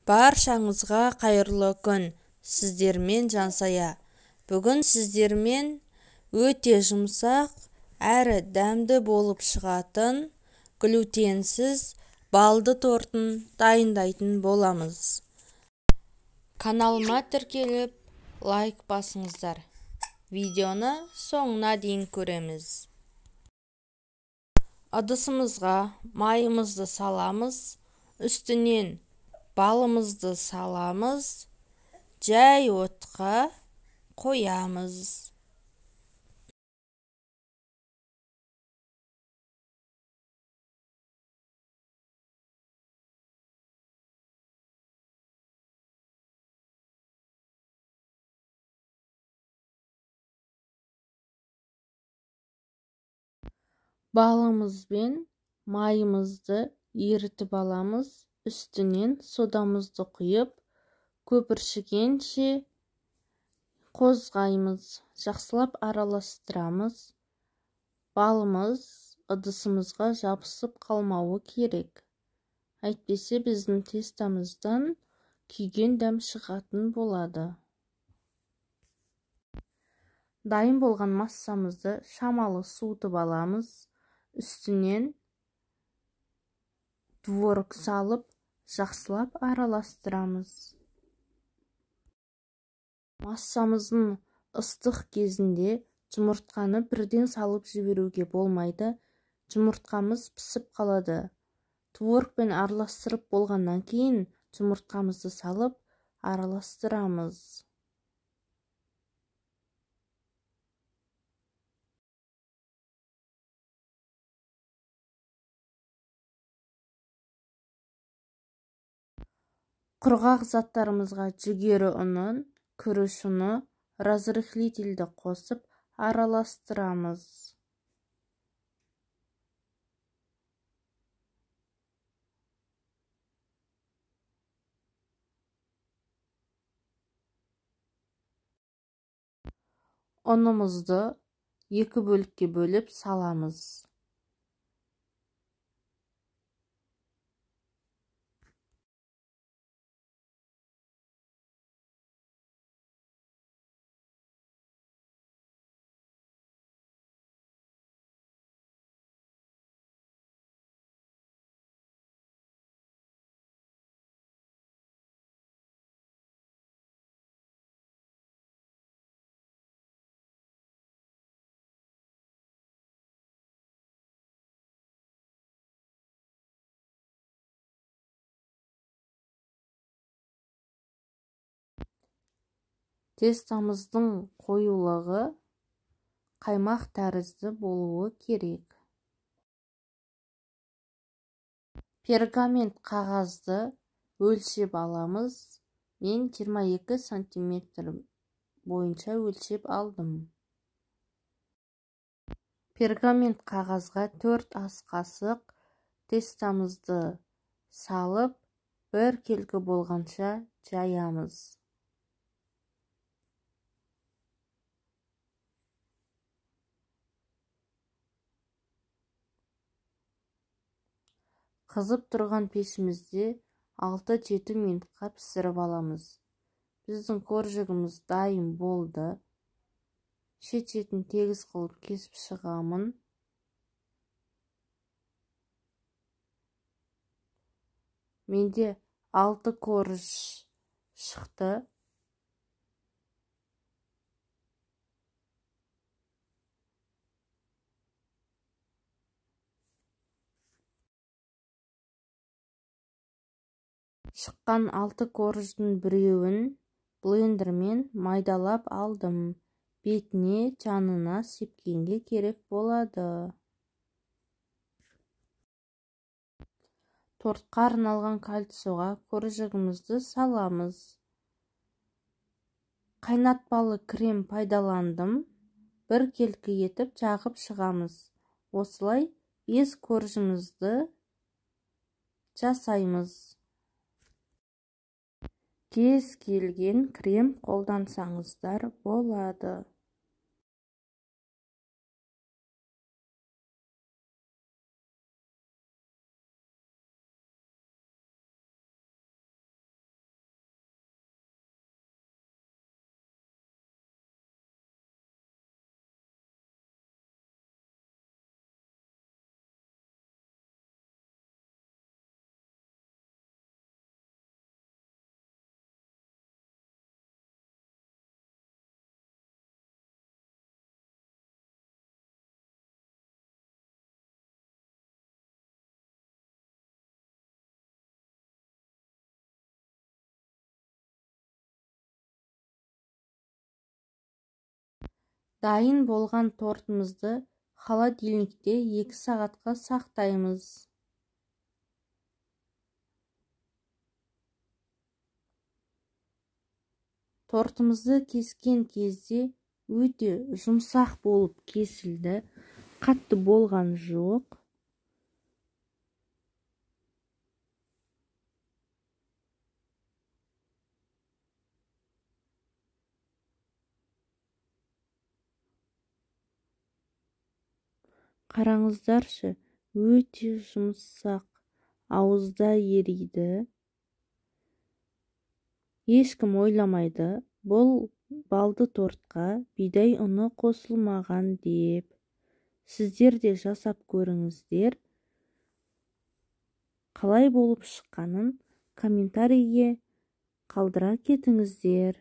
Баршаңызға қайырлы күн! Сіздермен Жансая. Бүгін сіздермен өте жұмсақ әрі дәмді болып шығатын глютенсіз балды тортын дайындайтын боламыз. Каналыма тіркеліп, лайк басыңыздар. Видеоны соңына дейін көреміз. Ыдысымызға майымызды саламыз, үстінен балымызды саламыз, жай отқа қоямыз. Балымыз бен майымызды ерітіп аламыз, үстінен содамызды құйып, көпіршігенше қозғаймыз, жақсылап араластырамыз. Балымыз ыдысымызға жабысып қалмауы керек. Әйтпесе біздің тестамыздан күйген дәм шығатын болады. Дайын болған массамызды шамалы суытып аламыз. Үстінен творог салып, жақсылап араластырамыз. Массамыздың ыстық кезінде жұмыртқаны бірден салып жіберуге болмайды. Жұмыртқамыз пісіп қалады. Творогпен араластырып болғаннан кейін жұмыртқамызды салып араластырамыз. Құрғақ заттарымызға жүгері ұнын, күріш ұны, разрыхлительді қосып араластырамыз. Ұнымызды екі бөлікке бөліп саламыз. Тестамыздың қоюлығы қаймақ тәрізді болуы керек. Пергамент қағазды өлшеп аламыз. Мен 22 сантиметр бойынша өлшеп алдым. Пергамент қағазға 4 ас қасық тестамызды салып, біркелкі болғанша жаямыз. Қызып тұрған пешімізде 6-7 минутқа пісіріп аламыз. Біздің коржигіміз дайын болды. Шет-шетін тегіс қылып кесіп шығамын. Менде 6 корж шықты. Шыққан 6 корждың біреуін блендермен майдалап алдым. Бетіне, жанына сепкенге керек болады. Тортқа арналған кольцоға коржигімізді саламыз. Қайнатпалы крем пайдаландым. Біркелкі етіп жағып шығамыз. Осылай 5 коржымызды жасаймыз. Кез келген крем қолдансаңыздар болады. Дайын болған тортымызды холодильникте 2 сағатқа сақтаймыз. Тортымызды кескен кезде өте жұмсақ болып кесілді, қатты болған жоқ. Қараңыздаршы, өте жұмсақ, ауызда ериді. Ешкім ойламайды, бұл балды тортқа бидай ұны қосылмаған деп. Сіздер де жасап көріңіздер. Қалай болып шыққанын комментарийге қалдыра кетіңіздер.